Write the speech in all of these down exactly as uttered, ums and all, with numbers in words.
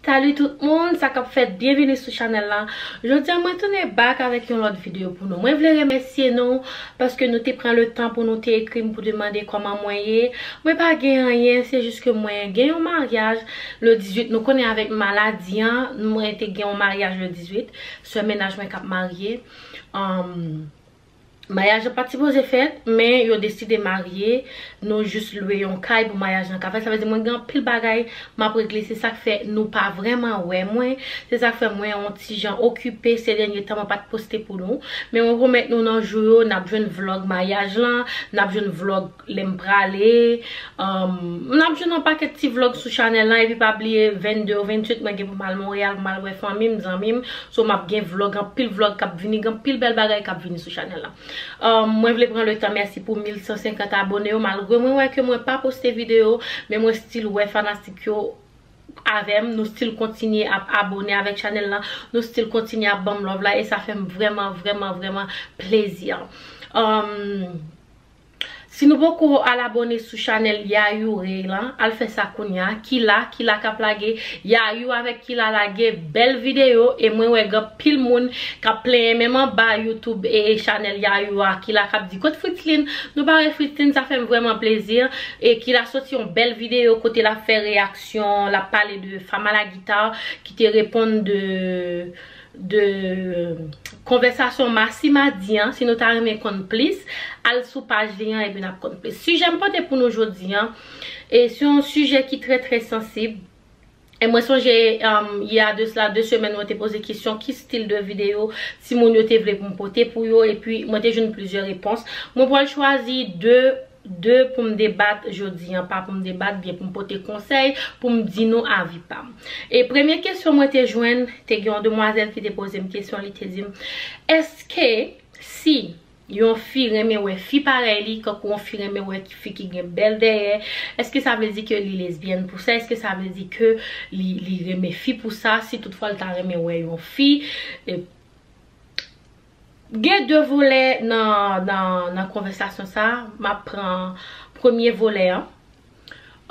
Salut tout moun, sa k ap fèt? Byenvini sou chanèl la. Jodi a mwen tounen back avèk yon lòt videyo pou nou. Mwen vle remèsye nou paske nou te pran le tan pou nou te ekri m pou demande kòman mwen ye. Mwen pa gen anyen, se jis ke mwen gen yon maryaj le dizuit. Nou konnen avèk maladi an, mwen te gen yon maryaj le dizuit. Sè mennaj mwen k ap marye. Um, Maryaj la pa t sipoze fèt, men yo deside marye. Nou jis lwe yon kay pou maryaj lan ka fèt. Sa vle di mwen gen anpil bagay m ap regle. Se sa k fè nou pa vrèman wè mwen. Se sa k fè mwen yon ti jan okipe. Sè dènye tan mwen pa t poste pou nou. Men mwen pwomèt nou nan jou yo, n ap jwenn vlòg maryaj lan, n ap jwenn vlòg lè m prale. Um, n ap jwenn yon pakèt ti vlòg sou chanèl lan. Epi pa bliye vennde ou venntuit mwen gen pou m al Monreyal, pou m al wè fanmi m, zanmi m. So m ap gen vlòg, anpil vlòg k ap vini, gen anpil bèl bagay k ap vini sou chanèl la. Um, mwen vle pran le tan mèsi pou mil san senkant abone yo. Malgre mwen wè ke mwen pa poste videyo, men mwen still wè fanatik yo avè m. Nou still kontinye ap abone avèk chanèl la. Nou still kontinye ap ban m love la. E sa fè m vrèman, vrèman, vrèman plezi. Um, Si nou poko al abone sou chanèl Yayou Ray lan, al fè sa kounya. Kila, Kila k ap lage, Yayou avèk Kila lage bèl videyo. E mwen wè gen anpil moun k ap plenyen menm anba YouTube e chanèl Yayou a. Kila k ap di, "Kot Fritzline? Nou pa wè Fritzline, sa fè m vrèman plezi." E Kila soti yon bèl videyo kote l ap fè reyaksyon, l ap pale de Femme à la guitare ki te reponn de de konvèsasyon Massima di an. Si nou ta renmen konn plis, al sou paj li an epi n ap konn plis. Sijè m pote pou nou jodi an, e se yon sijè ki trè, trè sansib. E mwen sonje, um, il y a de cela deux semaines, mwen te poze kesyon ki stil de videyo timoun yo te vle pou m pote pou yo, epi mwen te jwenn plizyè repons. Mwen pral chwazi de de pou m debat jodi an, pa pou m debat, byen pou m pote konsèy, pou m di nou avi pa m. E premye kesyon mwen te jwenn, te gen yon demwazèl ki te poze m kesyon, li te di m, èske si yon fi renmen wè fi parèy li, kankou yon fi renmen wè fi ki gen bèl dèyè, èske sa vle di ke li lesbyèn pou sa? Èske sa vle di ke li, li renmen fi pou sa? Si toutfwa l ta renmen wè yon fi, e, Gen de volè nan, nan, nan konvèsasyon sa a. M ap pran premye volè an.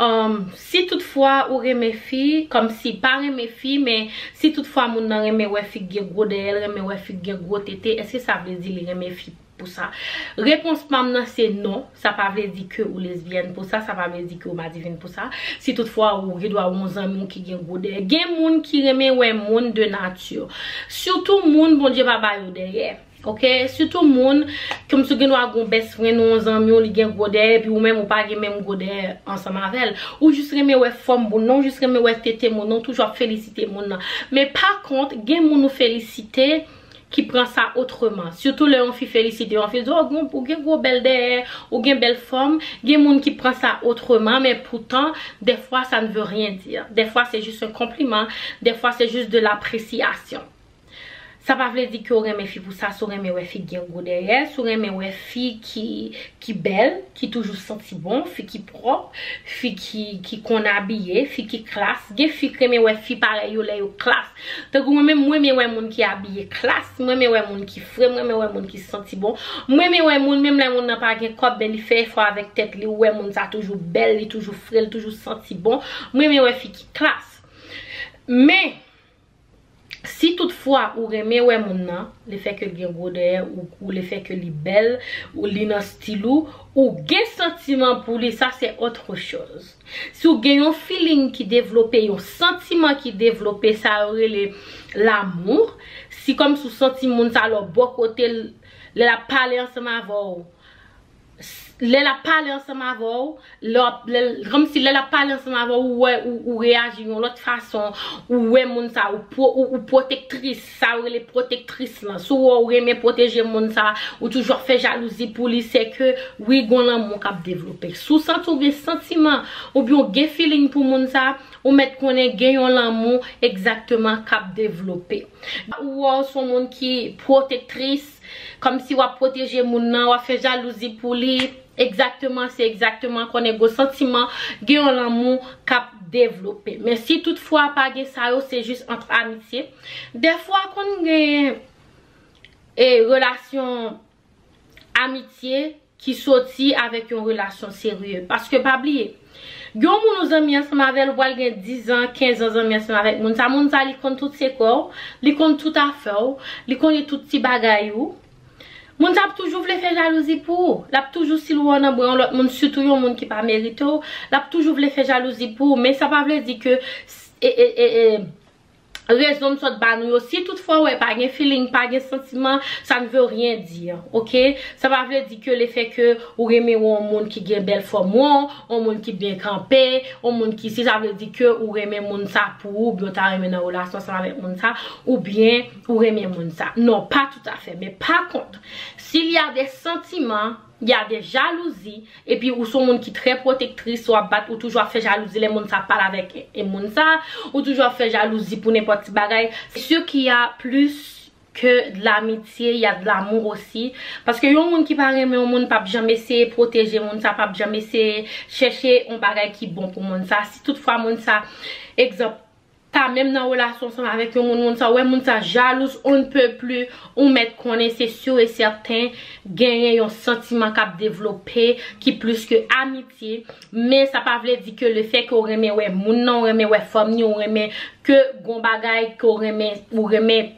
Um, si toutfwa ou renmen fi, kòmsi pa renmen fi, men si toutfwa moun nan renmen wè fi k gen gwo dèyè, l renmen wè fi k gen gwo tete, èske sa vle di li renmen fi pou sa? Repons pa m nan se non. Sa pa vle di ke ou lesbyèn pou sa, sa pa vle di ke ou madivin pou sa. Si toutfwa ou gen dwa yon zanmi w ki gen gwo dèyè. Gen moun ki renmen wè moun de nati. Sitou moun Bondye pa ba yo dèyè. Ok? Sitou moun, kòmsi w gen dwa gen yon best friend ou yon zanmi w, li gen gwo dèyè, epi ou menm ou pa gen menm gwo dèyè ansanm avè l. Ou jis renmen wè fòm moun nan, ou jis renmen wè tete moun nan, ou toujou ap felisite moun nan. Men pa kont, gen moun ou felisite, ki pran sa otreman. Sitou lè yon fi felisite, yon fi di, "Oh, ou gen gwo bèl dèyè, ou gen bèl fòm." Gen moun ki pran sa otreman, men poutan, dèfwa, sa ne veut rien dire. Dèfwa, se jis yon konpliman, dèfwa, se jis de l'appréciation. Sa pa vle di ke w renmen fi pou sa, si w renmen wè fi ki gen gwo dèyè, si w renmen wè fi ki, ki bèl, ki toujou santi bon, fi ki pwòp, fi ki, ki konn abiye, fi ki klas. Gen fi k renmen wè fi parèy yo lè yo klas. Tankou mwen menm, mwen renmen wè moun ki abiye klas, mwen renmen wè moun ki fre, mwen renmen wè moun ki santi bon. Mwen renmen wè moun, menm lè moun nan pa gen kòb, men li fè efò avèk tèt li, ou wè moun sa toujou bèl, li toujou fre, li toujou santi bon. Mwen renmen wè fi ki klas. Men, si toutfwa ou renmen wè moun nan, lefètke l gen gwo dèyè, ou, ou lefètke li bèl, ou li nan stil ou, ou gen santiman pou li, sa se autre chose. Si w gen yon feeling ki devlope, yon santiman ki devlope, sa yo rele lamou. Si kòmsi w santi moun sa lè w bò kote l, lè l ap pale ansanm avè w, lè l ap pale ansanm avè w, lè w ap, lè l, kòmsi lè l ap pale ansanm avè w, ou wè, ou, ou reyaji yon lòt fason, ou wè moun sa, ou, pwo, ou, ou pwotektris, sa yo rele pwotektris lan. Si w wè w renmen pwoteje moun sa, ou toujou ap fè jalouzi pou li, se ke, wi, gon lanmou k ap devlope. Si w santi w gen santiman, oubyen w gen feeling pou moun sa, ou mèt konnen gen yon lanmou egzakteman k ap devlope. Ou wè w se yon moun ki pwotektris, kòmsi w ap pwoteje moun nan, w ap fè jalouzi pou li. Egzakteman, se egzakteman konnen gwo santiman, gen yon lanmou k ap devlope. Men si toutfwa pa gen sa yo, se jis ant amitye. Dèfwa konn gen, e, relasyon amitye ki soti avèk yon relasyon serye. Paske pa bliye, Gen yon moun ou zanmi ansanm avè l, ou pral gen diz an, kenz an zanmi ansanm avèk moun sa. Moun sa, li konn tout sekrè w, li konn tout afè w, li konnen tout ti bagay ou. Moun sa ap toujou vle fè jalouzi pou ou. L ap toujou, si l wè w nan bra yon lòt moun, sitou yon moun ki pa merite w, l ap toujou vle fè jalouzi pou ou. Men sa pa vle di ke e, e, e, e, rezon m sot ba nou yo, si toutfwa w wè pa gen feeling, pa gen santiman, ça ne veut rien dire, ok? Sa pa vle di ke lefè ke ou renmen yon moun ki gen bèl fòm, yon moun ki byen kanpe, yon moun ki, si sa vle di ke ou renmen moun sa pou ou, oubyen ou ta renmen nan relasyon ansanm avèk moun sa, oubyen ou renmen moun sa. Non, pas tout à fait. Mais par contre, s'il y a des sentiments, y a de jalouzi, epi ou se yon moun ki trè pwotektris, w ap bat, ou toujou ap fè jalouzi lè moun sa pale avèk e, e moun sa, ou toujou ap fè jalouzi pou nenpòt ti bagay. C'est sûr qu'il y a plus que de l'amitié, il y a de l'amour aussi. Paske yon moun ki pa renmen yon moun p ap janm eseye pwoteje moun sa, p ap janm eseye chèche yon bagay ki bon pou moun sa. Si toutfwa moun sa, egzanp, ta menm nan relasyon ansanm avèk yon moun, moun sa, ou wè moun sa jalouz, on ne peut plus, ou mèt konnen, se sûr et certain, genyen yon santiman k ap devlope ki plis ke amitye, men sa pa vle di ke lefè ke ou renmen wè moun nan, ou renmen wè fòm ni, ou renmen ke gon bagay ke ou renmen, ou renmen,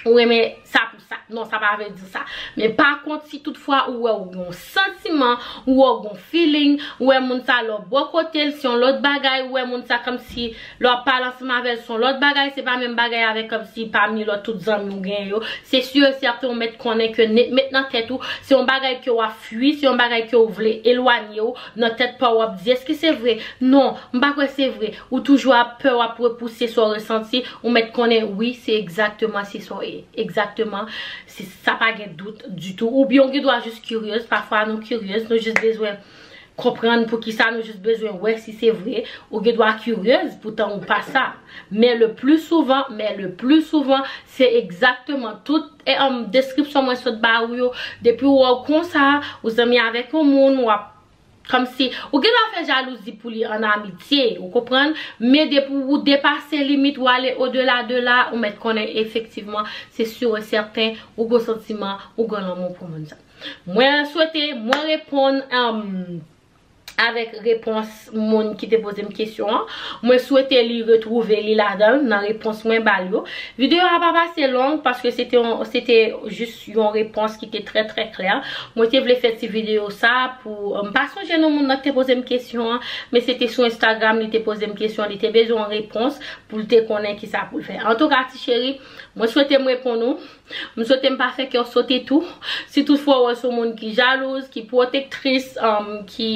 ou renmen sa pou sa. Non, sa pa vle di sa. Men pa kont, si toutfwa ou wè ou gen yon santiman, ou wè ou gen yon feeling, ou wè moun sa lè w bò kote l, se yon lòt bagay, ou wè moun sa kòmsi lè w ap pale ansanm avè l, se yon lòt bagay, se pa menm bagay avèk kòmsi pami lòt tout zanmi w genyen yo. Se sûr et certain, ou mèt konnen ke nèt, mèt nan tèt ou, se yon bagay ke w ap fui, se yon bagay ke w vle elwanye w, nan tèt pa w, w ap di, èske se vre? Non, m pa kwè se vre. Ou toujou ap pè, w ap repouse sa w resanti, ou mèt konnen, wi, se egzakteman se sa w ye. Egzakteman, se, sa pa gen dout ditou. Oubyen ou gen dwa jis kiryez, pafwa nou kiryez, nou jis bezwen konprann poukisa, nou jis bezwen wè si se vre. Ou gen dwa kiryez, poutan ou pa sa. Men le pli souvan, men le pli souvan, se egzakteman tout, e, um, deskripsyon mwen sot ba ou yo. Depi w wè w konsa, ou zanmi avèk yon moun, w ap kòmsi, ou gen dwa fè jalouzi pou li an amitye, ou konprann? Men depi ou depase limit, ou ale odela de la, ou mèt konnen efektivman, se sûr et certain, ou gen santiman, ou gen lanmou pou moun sa. Mwen swete, mwen reponn, um, avèk repons moun ki te poze m kesyon an. Mwen swete li retwouve li ladan l, nan repons mwen ba l yo. Videyo a pa pase long, paske se te yon, se te jis yon repons ki te trè, trè klè. Mwen te vle fè ti videyo sa pou, m pa sonje non moun nan ki te poze m kesyon an, men se te sou Instagram li te poze m kesyon, li te bezwen yon repons pou l te konnen kisa pou l fè. Antouka, ti cheri, mwen swete m reponn ou. M swete m pa fè kè w sote tou. Si toutfwa w wè se yon moun ki jalouz, ki pwotektris, um, ki,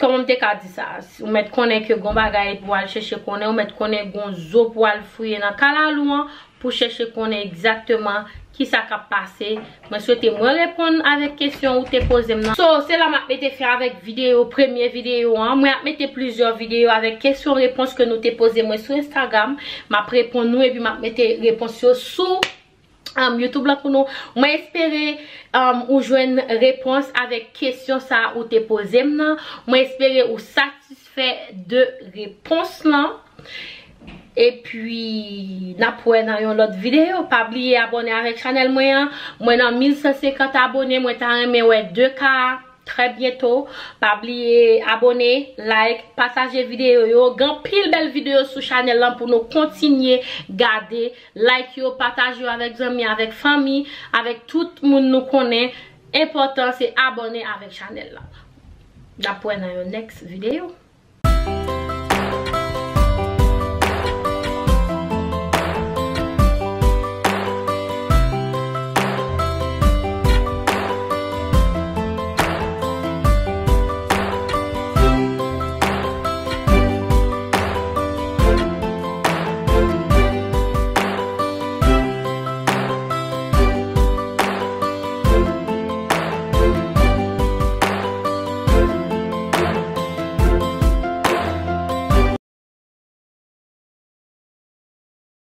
kòman m te ka di sa? Ou mèt konnen ke gon bagay pou w al chèche konnen, ou mèt konnen gon zo pou w al fouye nan kalalou an pou chèche konnen egzakteman kisa k ap pase. Mwen swete mwen reponn avèk kesyon ou te poze m nan. So, se la m ap mete fen avèk videyo, premye videyo an. Mwen ap mete plizyè videyo avèk kesyon repons ke nou te poze mwen sou Instagram. M ap reponn nou epi m ap mete repons yo sou, um, YouTube la pou nou. Mwen espere, um, ou jwenn repons avèk kesyon sa ou te poze m nan. Mwen espere ou satisfè de repons lan. Epi, n ap wè nan yon lòt videyo. Pa bliye abòne avèk chanèl mwen an. Mwen nan mil san senkant abòne. Mwen ta renmen wè de ka trè byento. Pa bliye abòne, like, pataje videyo yo. Gen anpil bèl videyo sou chanèl lan pou nou kontinye gade. Like yo, pataje yo avèk zanmi, avèk fanmi, avèk tout moun nou konnen. Enpòtan se abòne avèk chanèl lan. N ap wè nan yon next videyo.